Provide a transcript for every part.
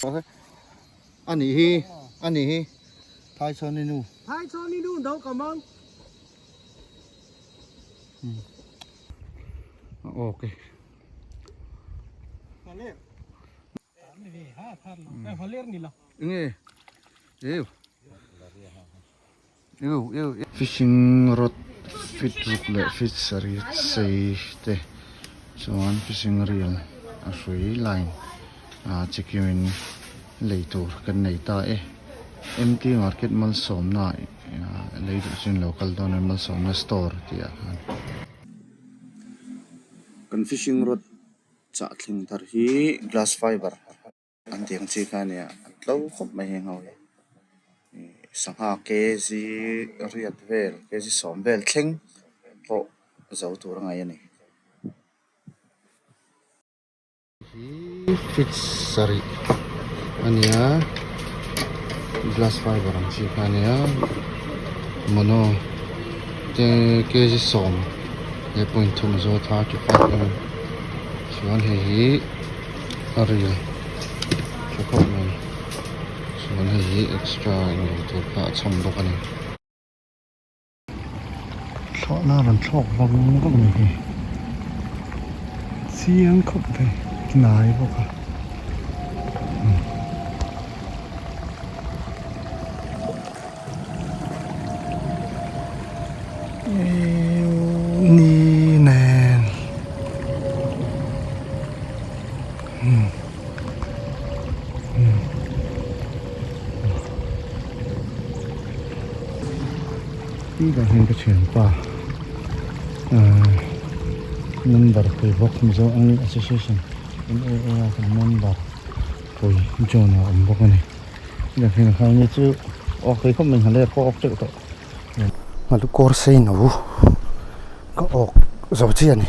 Ani hi ani hi Thaichhawni nu. Thaichhawni nu no ka mang. Okay. Nge eu eu eu fishing rod fit ruk leh fit sarih sei te chuan fishing reel a hrui line ah chikim in lei tur kan nei ta e mt market malsawmna ah lei duh chu in lo kal dawn a malsawmna store tih ah khan. Kan fishing rod chah thleng thar hi glass fiber an tih ang chi kha a nia a tlo khawp mai heng ho hi sangha kg riat vel kg sawm vel thleng pawh zo tur a ngaih a ni. Hi fit sarih a nia glass fiber ang chi kha a nia mono te kg sawm leh point thum a zawt 35 mm chuan hei hi a ril tha khawp mai chuan hei hi extra englo tur kha a chhawm bawk a ni. Thlawhna a rawn thlawk vang vang mai hi chiang khawp mai hnai bawk a. Ni nen Tih hian ka thianpa ahh member pui bawk Mizo Angling Association M_A_A a kan member pui John a awm bawk a ni tih hian a khaini chu awk thei khawp mai nghaler pawh a awk teuh tawh nghalu kawr sei no ka awk zo chiah a ni.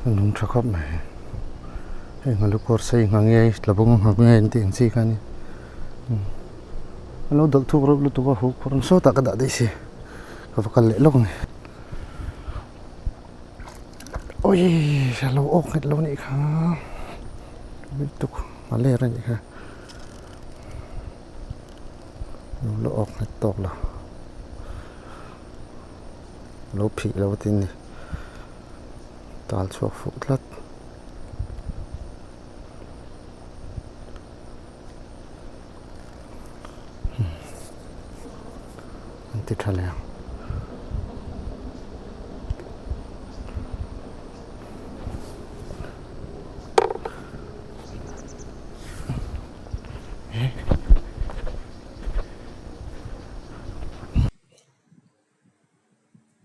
A nung tha khawp mai hei nghalu kawr sei ngha nge tlabung ngha nge an tih ang chi kha a ni a lo dawlh thuk reuh lutuk a huh phur ang sawtah ka dah daih si ka va kal leh lawk a ni awii a lo awk nghet lo a nih kha lutuk a ler a nih kha lo awk nghet tawk lo. Lo phih lo tin ni tal chhuak fuh tlat. An ti tha leh ang.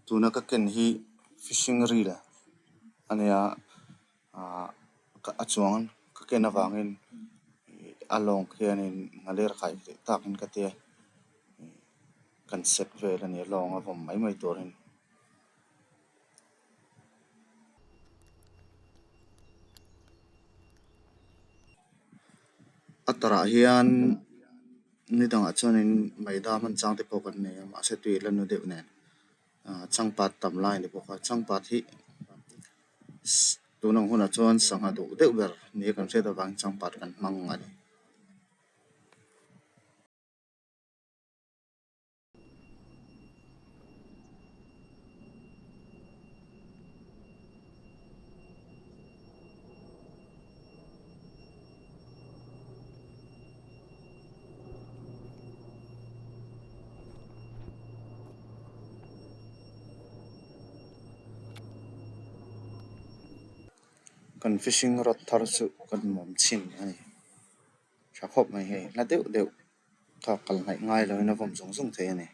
Tuna ka ken hi fishing reel a nia ahh a chuang ka ken avangin a lawng khianin nghaler kai theih takin ka tia kan set vel a nia lawng a vawm mai mai turin. A tarah hian ni dangah chuanin maida hman chang te pawh kan nei a mahse tui a la nu deuh nen ah changpat tam lai a ni bawk a changpat hi tun ang hunah chuan sangha duh deuh ber nia kan hriat avangin changpat kan hmang a ni. Kan fishing rod thar chu kan mawm chhin a ni tha khawp mai hei hla deuh deuh. Thawk kal hnaih ngai loin a vawm zung zung thei a ni.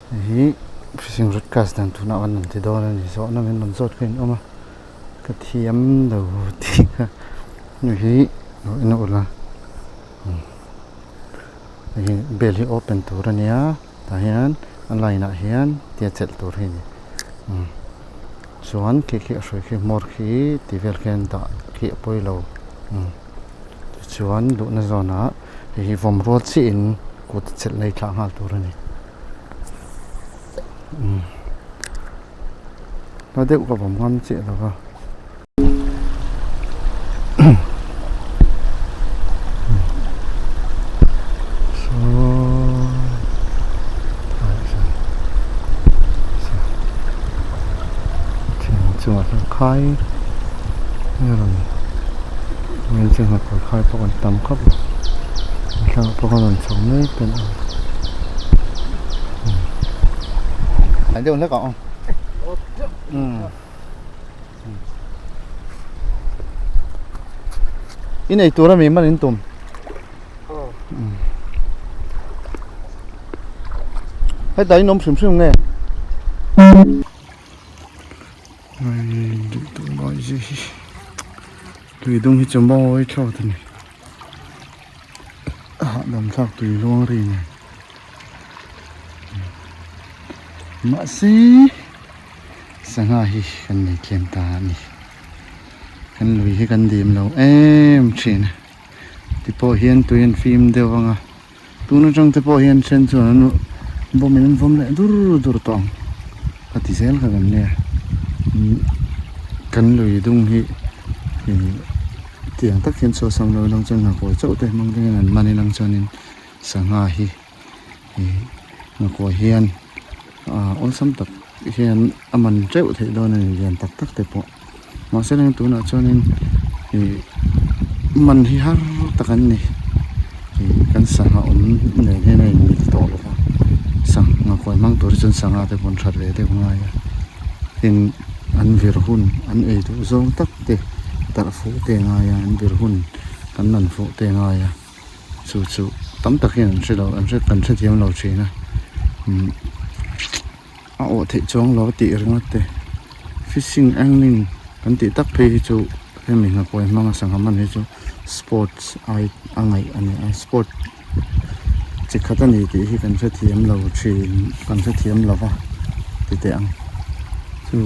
Hei hi fishing rod cast dan tunah kan rawn ti dawn a ni zawhna min rawn zawt kha in awm a ka thiam lo tih kha hei hi lo en ula hei hi bel hi open tur a nia. Tah hian a line ah hian tia chelh tur hi a ni chuan khi khi a hruai khi hmawr khi tih vel khian dah khi a pawi lo tichuan luhna zawnah. Hei hi vawm rual chiah in kut chelh lei thlah nghal tur a ni. Umm hla deuh ka vawm ngam chiah lo va. Chungah hian khai a rawn eng chu nghakkawi khai pawh an tam khawp a thlalak pawh a rawn chho mek a ni deuh hlek a awm I nei tur ami man in tum heta in awm hrim hrim nge tui dum hi chu mawi thlawt a ni a hahdam thlak tui luang ri nen mahse. Sangha hi kan nei tlem ta a ni. Kan lui hi kan dim lo em thin a. Ti pawh hian tui an fim deuh ang a. Tun atang te pawh hian then chuan an bawm in an vawm leh dur dur tawh ang. Ka ti zel kha kan nia. Kan lui dung hi ih tiang tak hian chaw sam lo lang chuan ngakawi chauh te hmang te hian an man in ang chuanin sangha hi ih ngakawi hian. Aaa awlsam tak hian a man teuh theih dawn a ni lian tak tak te pawh mahse heng tunah chuanin ih man hi har tak an ni ih kan sangha awm nen hian a inmil tawh lo va sangha kawi hmang tur hi chuan sangha te pawh an that ve deuh ngai a tin an vir hun an ei duh zawng tak te tarh fuh te a ngai a an vir hun kan man fuh te a ngai a. Chu chu tam tak hian an hre lo an hre kan hrethiam lo thin a umm a awh theih chuang lo tih ringawt te fishing angling kan tih tak phei hi chu hemi hnakawi hmanga sangha man hi chu sports ai a ngaih a ni a sport chi khat a ni tih hi kan hrethiam lo thin kan hrethiam lo va ti teh ang chu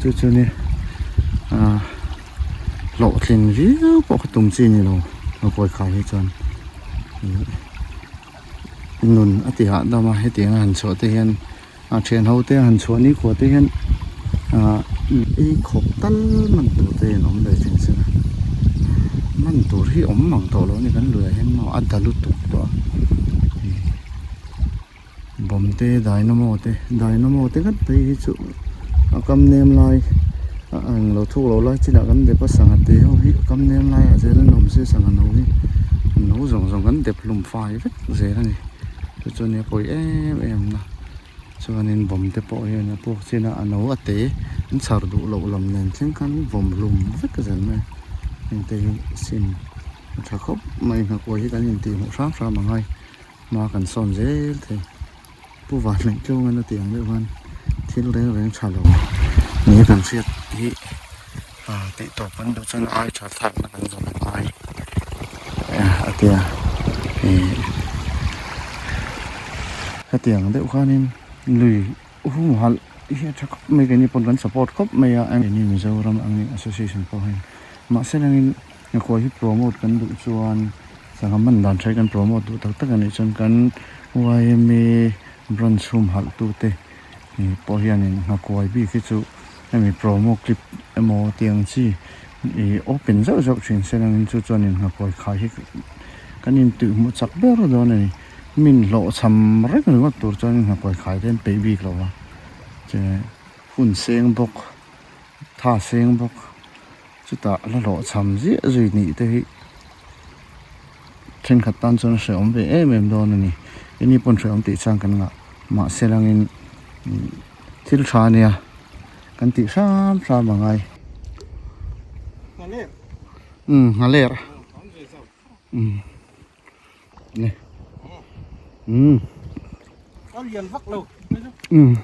chu chu nia ahh. Hlawhtlin viau pawh kha tum chi a ni lo a kawi khai hi chuan nun a ti hahdam a hetiang a han chhuah te hian a thian ho te a han chhuah ni khua te hian ah ei khawp tal man tur te an awm ve thin sin a man tur hi awm mang tawh lo a ni kan luiah hian maw a da lutuk tawh a bawm te dynamo te dynamo te ngat phei hi chu a kam nem lai a ang lo thuk lo lai chinah kan dep a sangha te ho hi a kam nem laiah zel an awm se sangha no hi no zawng zawng kan dep hlum fai vek zel a ni chu chuan nia pawi em em na chuanin bawm te pawh hian a puak chin a a no a te an chhar duh loh lam nen thleng khan vawm hlum vek zel mai a heng te hi sim a tha khawp mai nghakuai hi kan intihhmuh hram hram a ngai. Hma kan sawn zel thei. Pu Vanneih Tluangan a tih ang deuh khan thil reng reng tha lo ni kan hriat hi tih tawp kan duh chuan ai tha thlakna kan zawn a ngai a ti a. Hetiang deuh khanin lui humhalh hi a tha khawp mai keini pawn kan support khawp mai a. Keini Mizoram angin association pawh hian mahse langin Ngakhuai hi promote kan duh chuan sangha man dan tha hi kan promote duh tak tak a nih chuan kan yma branch humhalh tute ih pawh hianin ngakhuai bik hi chu hemi promo clip emaw tiang chi ih open zauh zauh thin se langin chu chuanin ngakhuai khai hi kan intuihhmuh chak ber dawn a ni min hlawhchham reng ringawt tur chuan ngakhuai khai te an peih bik lo va che hun seng bawk tha seng bawk. Chutah la hlawhchham ziah zui nih te hi thenkhat tan chuan hrehawm ve em em dawn a ni. Keini pawn hrehawm tih chang kan ngah mahse langin thil tha ania kan tih hram hram a ngai. Umm nghaler umm nge umm umm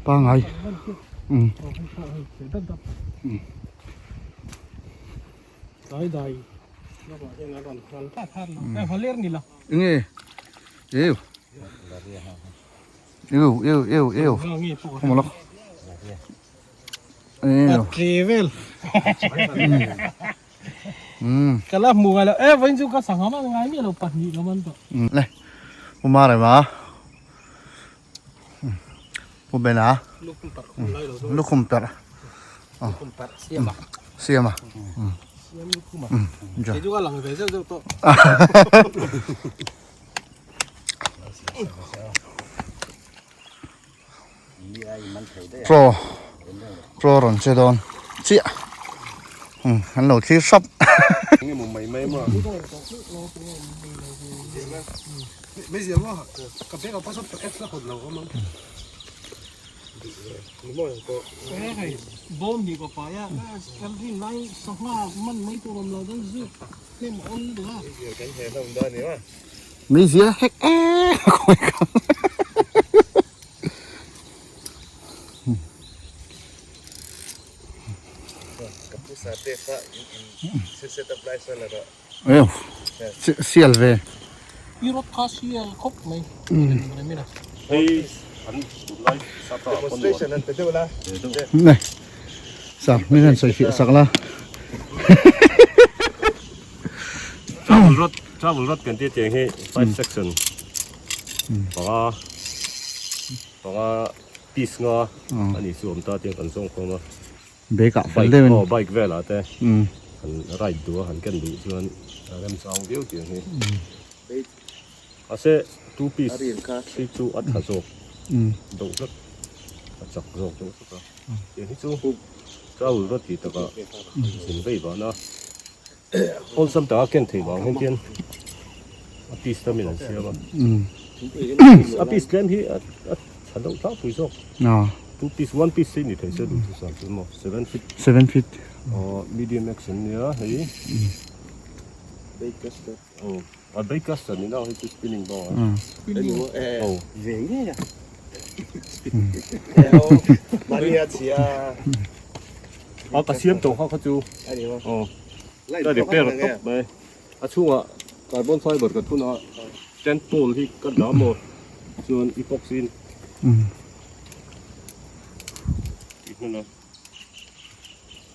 pangai umm nge eu eu eu eu eu không mà nó Travel. Ka la hmu ngai lo. E vawiin chu ka sangha man ngai miah lo pahnih ka man tawh. Le Pu Marema Pu Bena lukhum perh lukhum perh siam a siam a siam lukhum a kei chu ka lang ve zeuh zeuh tawh. Pro pro rawn che dawn chiah an lo thlir hrap. Meizial hek em a khawi kha. Sial ve. I rawt kha sial khawp mai. Nei sir min han sawi fiah sak la. Travel rod travel rod kan tih tiang hi 5 section panga panga piece nga ani chu awm ta tiang kan zawng khawm a bag ah fel deuh in aw bike velah te han ride duh a han ken duh chuan a remchang viau tiang hi mahse two piece hi chu a tha zawk deuh hlek a chak zawk deuh hlek a tiang hi chu travel rod tih takah zin vei vana. Awlsam taka ken theih vang hian tian a piece tam in an siam a. A piece tlem hi a tha deuh tlangpui zawk. Two piece, one piece hi ni thei se duh chu san chu maw 7 feet. 7 feet. Medium X an nia hei. Oh, a bait caster ni na hei chu spinning bang a. Spinning. Oh. Ve ngei a. Mania chhia. A ka siam tawh kha kha chu. Oh. Ka repair tawp mai. A chhungah carbon fiber ka thun a tent pole hi ka dah maw chuan epoxy in. Tih hmun a.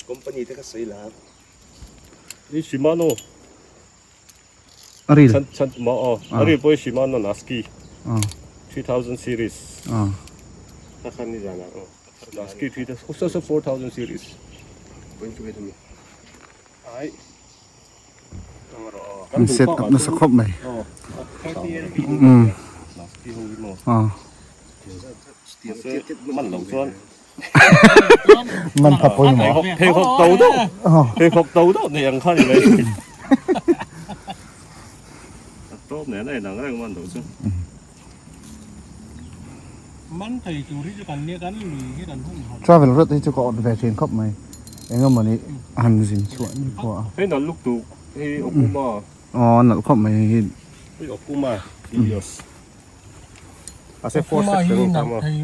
Company te ka sawi la. Ni Shimano. A ril. Chan chan ma aw. A ril pawh hi Shimano Nasky. 3000 series. Ka khan ni zan ah aw. Nasky 3000 4000 series. Ai. An set up nasa khawp mai. Nasky ho hi maw. Man lo chuan Man pha pawimawh. Pheikhawk to deuh pheikhawk to deuh nei ang kha ni mai. A tawp nen a inang reng man lo chu. Man thei tur hi chu kan nia kan lui hi kan hum han. Travel rat hi chu ka awt ve thin khawp mai. Engemawni han zin chhuah ni pawh a. Hei nalh luk tuk hei Okuma. Aw nalh khawp mai hei. Hei Okuma Helios. Ase four section in tam a. Hei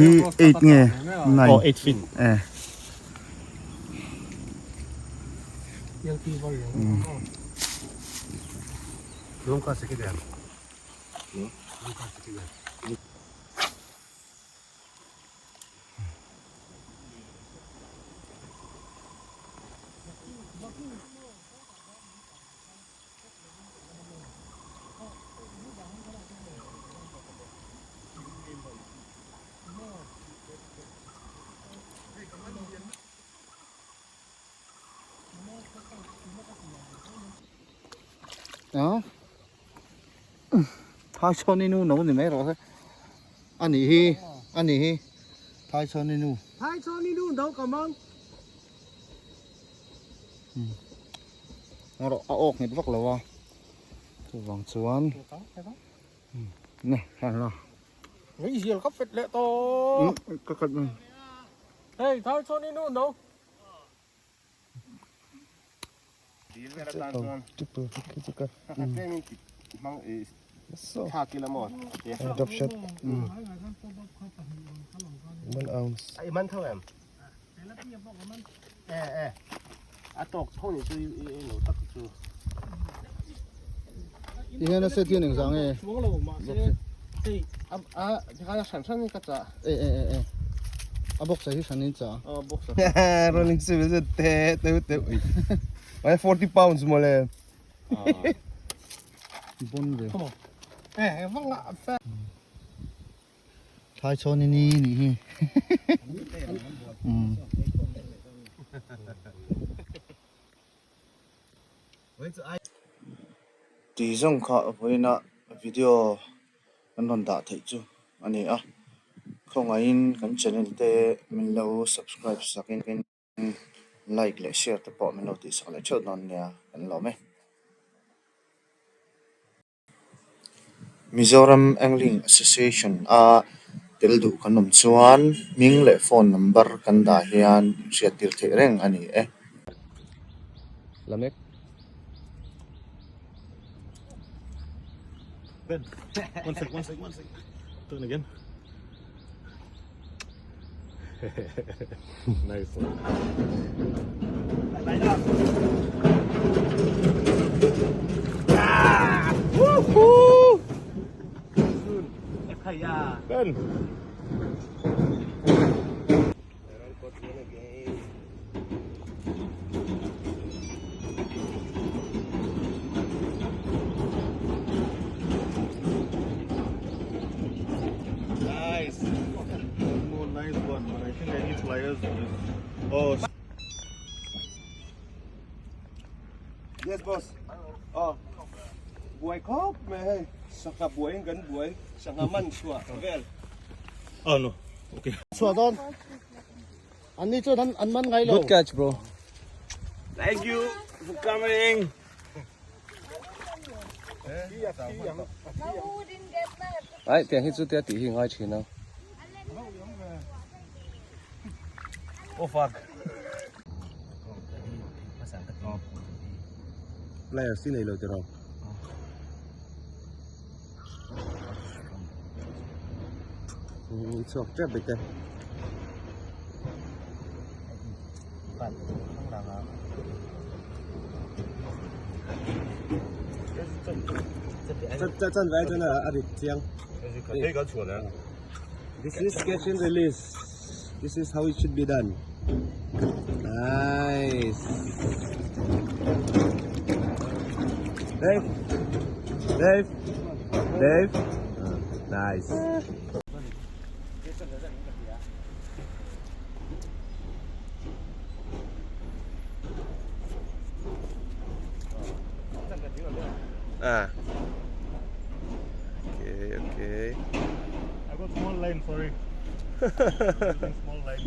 hi 8 nge 9? Oh 8 feet. Eh. Đó. Thai chon inu nấu ni mai rawh se. Ani hi, ani hi. Thai chon inu. Thai chon inu nấu cảm ơn. Rawh a awk nghet vak lo a chuvang chuan nè hang la Ngei zial ka fet leh tawh ka kat mai Hei thai chuan i nu no Drop shot One ounce. Ai man tho em. E e. A tawk tho ni chu i lo tak chu. Ti hian a set hian engzah nge? Chuang lo mahse hei A a tikhan a hran hran in ka chah. E e e e. A boxer hi hran in chah a. Boxer. Rolling civil chu te teu teu ui. Ai 40 pounds mawle. Bon ve. Eh vang a fa. Thlai chhawn i ni nih hi. Umm. Tih zawng kha vawiina video kan rawn dah theih chu a ni a, khawngaihin kan channel te min lo subscribe sakin like leh share te pawh min lo tihsak leh theuh dawn nia kan lawm e. Mizoram Angling Association a tel duh kan awm chuan hming leh phone number kan dah hian inhriattir theih reng a ni e. Lamek. Ben, one sec, one sec, one sec. Turn again. Nice one. Ben. Nice. One more nice one, but I think I need pliers for this. Oh. Yes boss. Oh. Buai khawp mai hei. Sangha buai in kan buai. Sangha man chhuah vel. Oh no. Okay. Chhuah dawn. An ni chuan an an man ngai lo. Good catch bro. Thank you for coming. Ai tiang hi chu tia tih hi ngai thin a. Oh fuck. Pliers hi nei lo tiraw. Chhuak tep bik te. Chan vai chuan a rit chiang. This is catch and release. This is how it should be done. Nice. Dave. Dave. Dave. Nice. Ah. Okay, okay. I got small line, sorry. I'm using small line.